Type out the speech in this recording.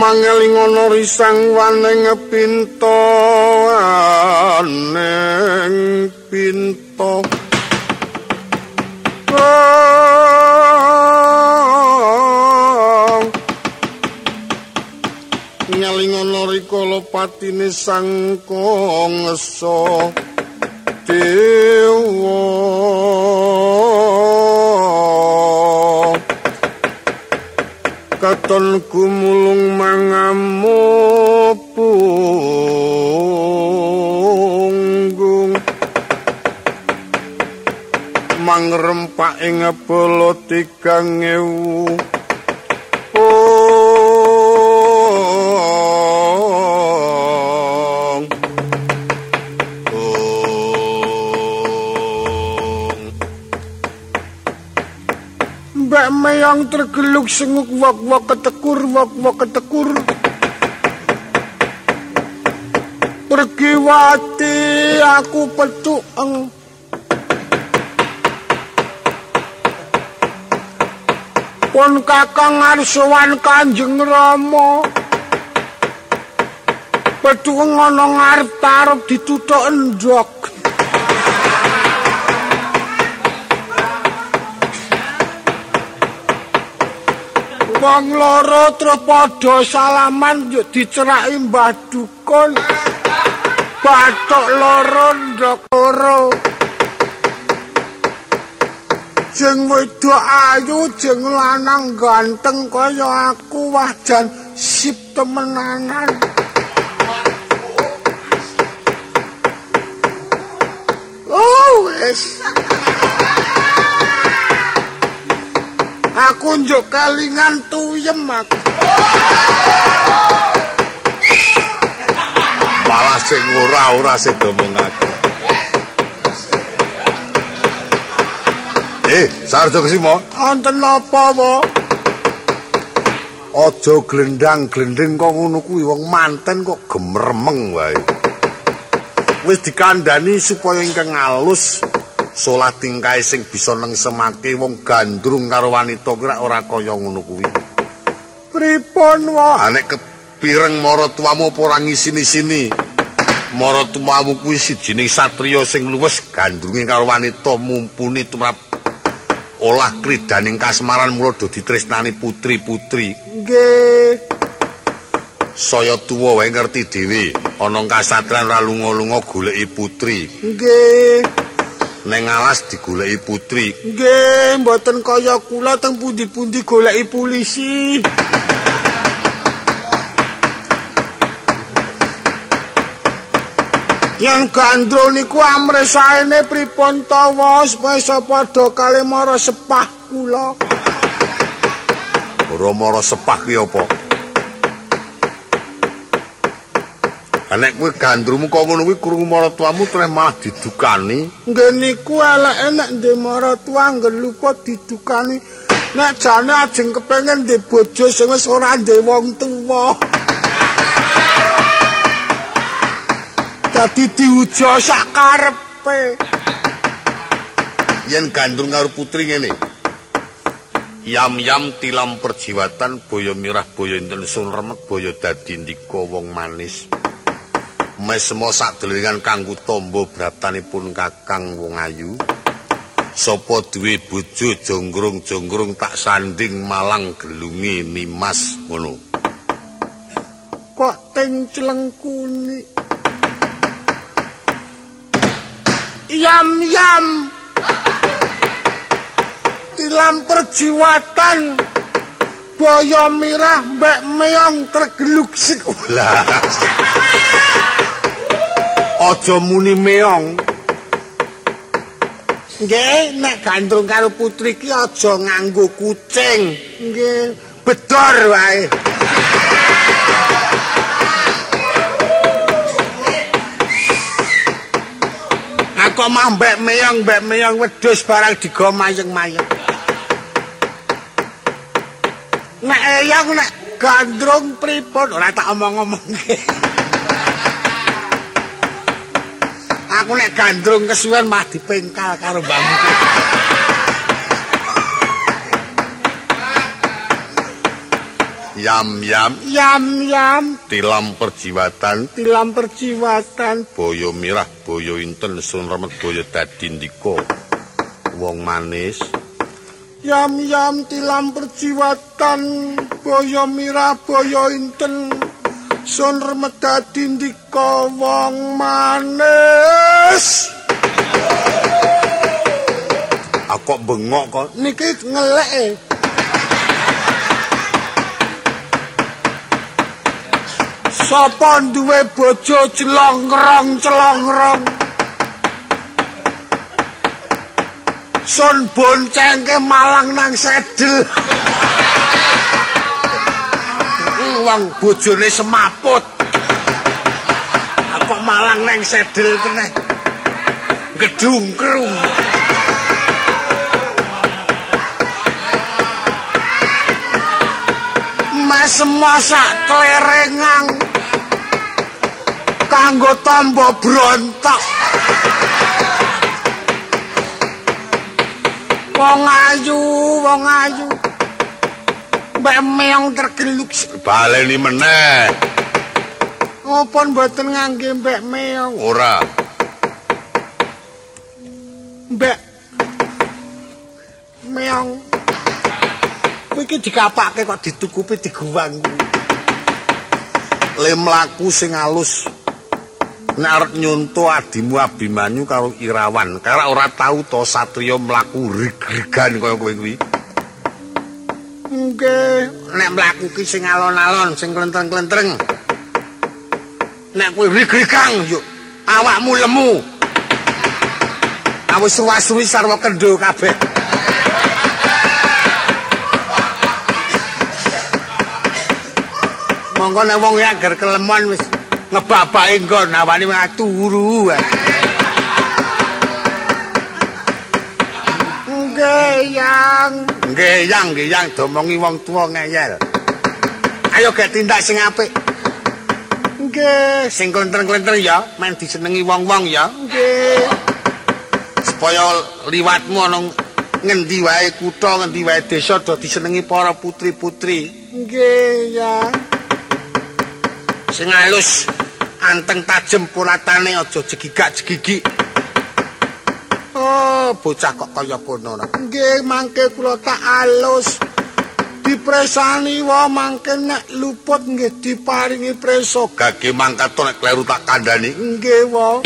Mangelingono risang waning pinto aning pinto. Ngelingono rikala patine sang Kangsa Dewa. Katon gumulung mangamu punggung mangrempak ing bala 3000. Mbak Meyong tergeluk senguk wok-wok ketekur wok-wok ketekur. Pergiwati aku petueng. Pun kakang arsowan Kanjeng Rama. Petueng ana ngarep tarep dituthuk endhog. Wong loro terus padha salaman yo diceraki Mbah Dukun. Bathuk loro ndok loro. Jeng wedok ayu, jeng lanang ganteng kaya aku, wah jan sip temenanan. Oh wis. Aku njuk kelingan tuyem aku. Malah sing ora-ora sing domongake. Sarjo Kesuma, wonten napa, Pak? Aja glendang-glending kok ngono kuwi, wong manten kok gemeremeng wae. Wis dikandhani supaya ingkang alus solah tingkahe sing bisa nengsemake wong gandrung karo wanita kuwi ora kaya ngono kuwi. Pripun wae? Nek kepireng maratuwamu apa ora ngisini-sini? Maratuwamu kuwi sijining satriya sing luwes gandrunge karo wanita mumpuni tumrap olah kridaning kasmaran mula do ditresnani putri-putri. Nggih. Saya tuwa wae ngerti dhewe, ana kasatriyan ora lunga-lunga goleki putri. Nggih. Neng alas digoleki putri. Nggih, mboten kaya kula teng pundi-pundi goleki polisi. Yang gandrung niku amrih saene pripun ta wos supaya padha kalih mara sepah kula. Ora mara sepah ki apa? Nek kowe gandrungmu kok ngono kuwi krungu maratuwamu terus malah didukani. Nggih niku eleke nek ndek maratuwa ngger luput didukani. Nek jane ajeng kepengin ndek bojo sing wis ora ndek wong tuwa. Dadi diuja sak karepe. Yen gandrung karo putri ngene. Yam-yam tilam perjiwatan boyo mirah boyo inten sun remek boyo dadi ndika wong manis. Mesmo sakdelingan kanggo tombo braptanipun kakang wong ayu. Sapa duwe bojo jonggrung-jonggrung tak sanding malang gelunge nimas ngono. Kok ting clengkuni. Yam-yam tilam perjiwatan boyo mirah mbek meong tergeluk sik. Lah. Aja muni meong. Nggih, nek gandrung karo putri ki aja nganggo kucing. Nggih, bedor wae. Aku mah mbek meyong wedhus barang digo mayeng-mayeng. Nek eyang nek gandrung pripun ora tak omong-omongke. Aku nek gandrung kesuwen mah dipengkal karo mbahmu. Yam yam yam yam tilam perjiwatan tilam perjiwatan boyo mirah boyo inten sun remet boyo dadi ndika wong manis. Yam yam tilam perjiwatan boyo mirah boyo inten sun remet dadi ndika wong manis. Aku kok bengok kok niki ngelek. Sapa duwe bojo celongrong-celongrong sun boncengke malang nang sedel. Wong bojone semaput kok malang nang sedel teneh gedungkrung. Mas masak klerengang kanggo tamba brontok. Wong ayu, wong ayu. Mbak meyong tergeluk. Baleni meneh. Ngopo mboten ngangge mbek meyong? Ora. Mbek meyong. Kowe iki dikapake kok ditukupi diguwang. Le mlaku sing alus. Nek arep nyonto adimu Abimanyu karo Irawan, karena ora tau to satriya mlaku rig-rigan kaya kowe kuwi. Nggih, nek mlaku ki sing alon-alon, sing klentreng-klentreng. Nek kowe rig-rigang yo awakmu lemu. Awis suwa-suwi sarwa kendho kabeh. Monggo nek wong agar kelemon wis ngebabake nggon awane turu wae. Nggih, Yang. Nggih, Yang, nggih, Yang domongi wong tuwa ngeyel. Ayo gek tindak sing apik. Nggih, sing klentreng-klentreng ya, men disenengi wong-wong ya. Nggih. Supaya liwatmu ana ngendi wae kutha, ngendi wae desa do disenengi para putri-putri. Nggih, Yang. Sing alus anteng tajem polatane aja jegigak-jegigik. Oh, bocah kok kaya kono. Nggih, mangke kula tak alus. Dipresani wae mangke nek luput nggih diparingi preso. Gage mangkat nek kleru tak kandhani. Nggih, wae.